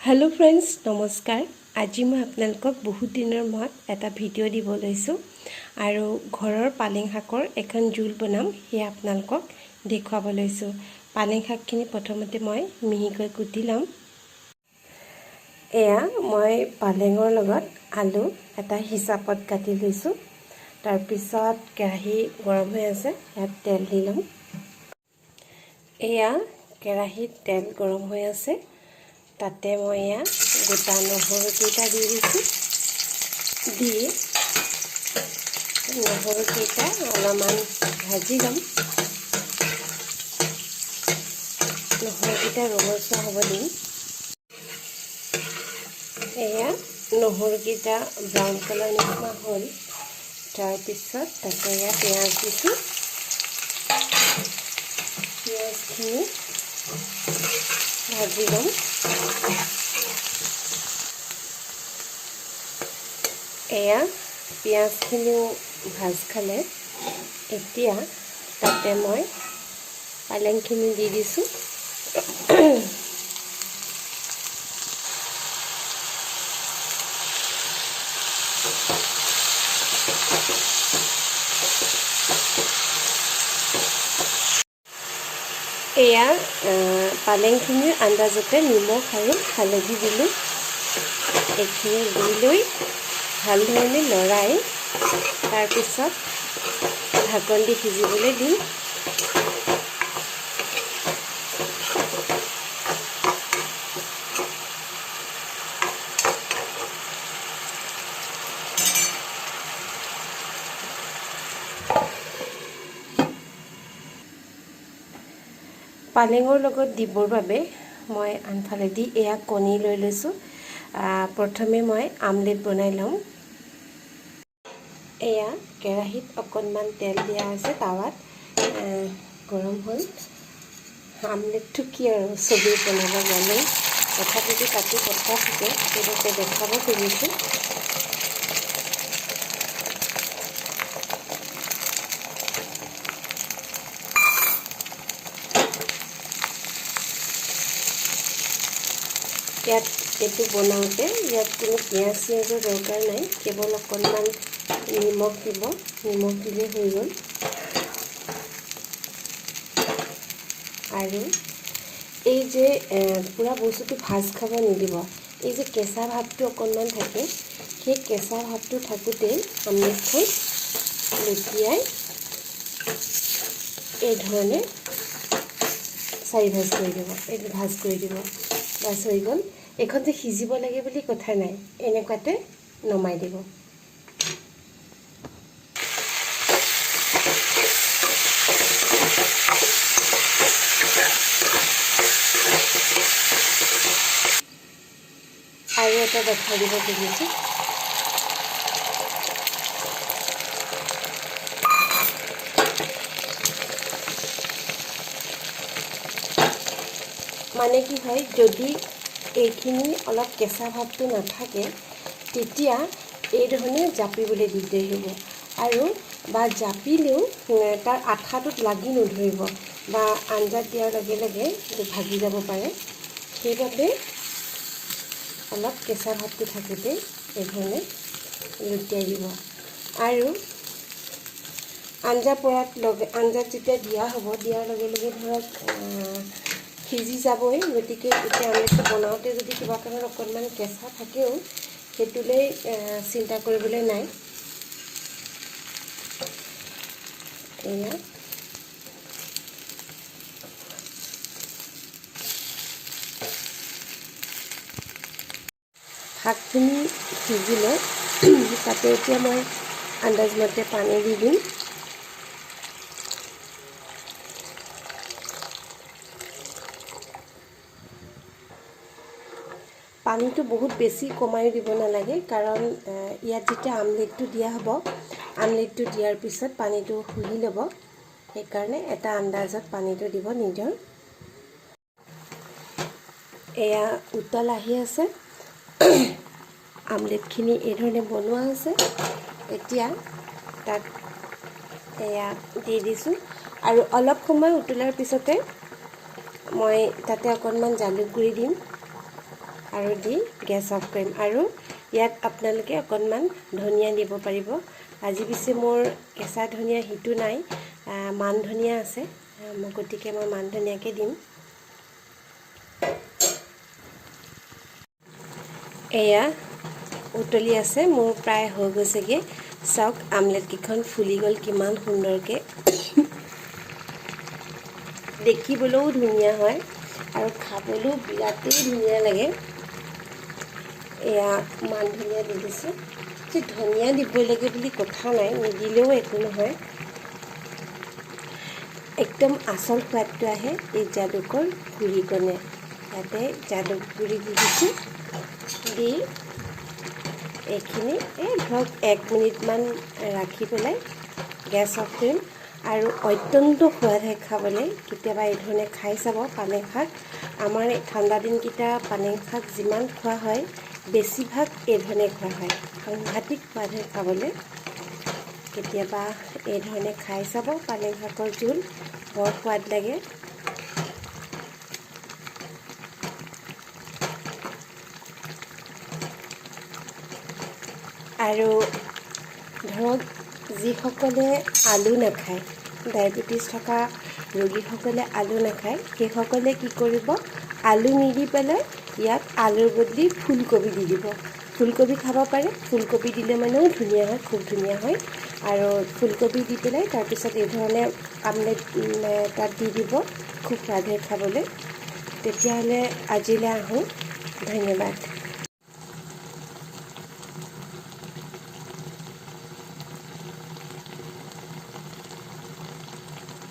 Hello' friends, নমস্কাৰ। আজি মই আপোনালোকক বহুত দিনৰ মূৰত এটা ভিডিঅ' দিব লৈছোঁ আৰু ঘৰৰ পালেং শাকৰ এখন জোল বনাম, সেয়া আপোনালোকক দেখুৱাব লৈছোঁ। পালেং শাকখিনি প্ৰথমতে মই মিহিকৈ কুটি ল'ম। এয়া মই পালেঙৰ লগত আলু এটা হিচাপত কাটি লৈছোঁ। তাৰপিছত কেৰাহী গৰম হৈ আছে, ইয়াত তেল দি ল'ম। এয়া কেৰাহীত তেল গৰম হৈ আছে, তাতে মই এয়া গোটা নহৰুকেইটা দি দিছোঁ। দি নহৰুকেইটা অলপমান ভাজি ল'ম। নহৰুকেইটা ৰঙচুৱা হ'ব দিম। এয়া নহৰুকেইটা ব্ৰাউন কালাৰ নিচিনা হ'ল। তাৰপিছত তাতে এয়া পিঁয়াজ দিছোঁ। পিঁয়াজখিনি ভাজি ল'ম। এয়া পিঁয়াজখিনিও ভাজ খালে। এতিয়া তাতে মই পালেংখিনি দি দিছোঁ। এয়া পালেংখিনিৰ আন্দাজতে নিমখ আৰু হালধি দিলোঁ। এইখিনি দি লৈ ভাল ধৰণে লৰাই তাৰপিছত ঢাকন দি সিজিবলৈ দিম। পালেঙৰ লগত দিবৰ বাবে মই আনফালেদি এয়া কণী লৈ লৈছোঁ। প্ৰথমে মই আমলেট বনাই ল'ম। এয়া কেৰাহীত অকণমান তেল দিয়া আছে, টাৱাত গৰম হ'ল। আমলেটটো কি আৰু, চবেই বনাব জানে। তথাপিতো তাতো কথা থাকে, সেইবাবে দেখাব খুজিছোঁ। ইয়াত এইটো বনাওঁতে ইয়াত কোনো পিঁয়াজ চিয়াজৰ দৰকাৰ নাই, কেৱল অকণমান নিমখ দিব। নিমখ দিলেই হৈ গ'ল। আৰু এই যে পূৰা বস্তুটো ভাজ খাব নিদিব। এই যে কেঁচা ভাৱটো অকণমান থাকে, সেই কেঁচা ভাৱটো থাকোঁতেই আমলেটখন লুটিয়াই এই ধৰণে চাৰি ভাজ কৰি দিব, এইটো ভাজ কৰি দিব, বাছ হৈ গ'ল। এইখন যে সিজিব লাগে বুলি কথা নাই, এনেকুৱাতে নমাই দিব। আৰু এটা দেখাই দিব খুজিছোঁ। মানে কি হয়, যদি এইখিনি অলপ কেঁচা ভাৱটো নাথাকে, তেতিয়া এই ধৰণে জাপিবলৈ দিগদাৰী হ'ব আৰু বা জাপিলেও তাৰ আঠাটোত লাগি নধৰিব বা আঞ্জাত দিয়াৰ লগে লগে ভাগি যাব পাৰে। সেইবাবে অলপ কেঁচা ভাৱটো থাকোঁতে এইধৰণে লুটিয়াই দিব। আৰু আঞ্জা পৰাত লগে, আঞ্জাত যেতিয়া দিয়া হ'ব, দিয়াৰ লগে লগে ধৰক সিজি যাবই। গতিকে এতিয়া আমলেটটো বনাওঁতে যদি কিবা কাৰণত অকণমান কেঁচা থাকেও, সেইটোলৈ চিন্তা কৰিবলৈ নাই। এয়া শাকখিনি সিজিলে তাতে এতিয়া মই আন্দাজমতে পানী দি দিম। পানীটো বহুত বেছি কমাইও দিব নালাগে, কাৰণ ইয়াত যেতিয়া আমলেটটো দিয়া হ'ব, আমলেটটো দিয়াৰ পিছত পানীটো শুহি ল'ব। সেইকাৰণে এটা আন্দাজত পানীটো দিব নিজৰ। এয়া উতল আহি আছে, আমলেটখিনি এইধৰণে বনোৱা আছে। এতিয়া তাত এয়া দি দিছোঁ আৰু অলপ সময় উতলাৰ পিছতে মই তাতে অকণমান জালুক গুড়ি দিম। আৰু দি গেছ অফ কৰিম। আৰু ইয়াত আপোনালোকে অকণমান ধনিয়া দিব পাৰিব। আজি পিছে মোৰ কেঁচা ধনিয়া সিটো নাই, মান ধনিয়া আছে, গতিকে মই মান ধনিয়াকে দিম। এয়া উতলি আছে, মোৰ প্ৰায় হৈ গৈছেগৈ। চাওক, আমলেটকেইখন ফুলি গ'ল কিমান সুন্দৰকৈ, দেখিবলৈও ধুনীয়া হয় আৰু খাবলৈও বিৰাটেই ধুনীয়া লাগে। এয়া মান ধনিয়া দি দিছোঁ। যে ধনিয়া দিবই লাগে বুলি কথা নাই, নিদিলেও একো নহয়। একদম আচল সোৱাদটো আহে এই জালুকৰ গুড়িকণে। ইয়াতে জালুক গুড়ি দি দিছোঁ। দি এইখিনি এই ধৰক 1 মিনিটমান ৰাখি পেলাই গেছ অফ কৰিম। আৰু অত্যন্ত সোৱাদ হয় খাবলৈ। কেতিয়াবা এই ধৰণে খাই চাব পালেং শাক। আমাৰ ঠাণ্ডা দিনকেইটা পালেং শাক যিমান খোৱা হয়, বেছিভাগ এই ধৰণে খোৱা হয়। সাংঘাতিক সোৱাদ হয় খাবলৈ। কেতিয়াবা এই ধৰণে খাই চাব পালেং শাকৰ জোল, বৰ সোৱাদ লাগে। আৰু ধৰক যিসকলে আলু নাখায়, ডায়েবেটিছ থকা ৰোগীসকলে আলু নাখায়, সেইসকলে কি কৰিব, আলু নিদি পেলাই ইয়াত আলুৰ বদলি ফুলকবি দি দিব। ফুলকবি খাব পাৰে। ফুলকবি দিলে মানেও ধুনীয়া হয়, খুব ধুনীয়া হয়। আৰু ফুলকবি দি পেলাই তাৰপিছত এই ধৰণে আমলেট তাত দি দিব, খুব সোৱাদ হয় খাবলৈ। তেতিয়াহ'লে আজিলৈ আহোঁ, ধন্যবাদ।